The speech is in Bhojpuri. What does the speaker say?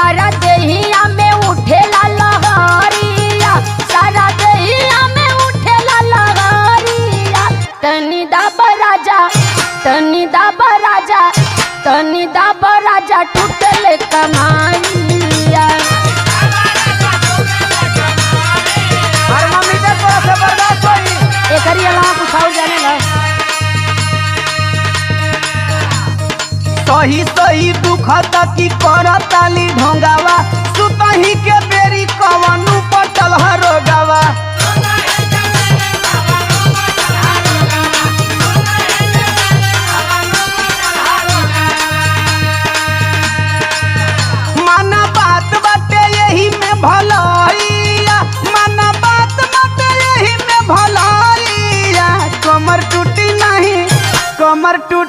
सारा देहिया में उठेला लहरिया, सारा देहिया में उठेला लहरिया। तनी दाब राजा, तनी दाब राजा, तनी दाब राजा टूटल कमाइया। थर्मामीटर तोरा से बर्दाश्त होई? एकरी अलावा कुछ और जाने ला? सही सही दुखत की करताली ढोंगावा, सुतही के बेरी कवनु पटल रोगावा। माना बात बाटे यही में भलाइया, माना बात बाटे यही में भलाइया। कमर टूटी नहीं, कमर टूटी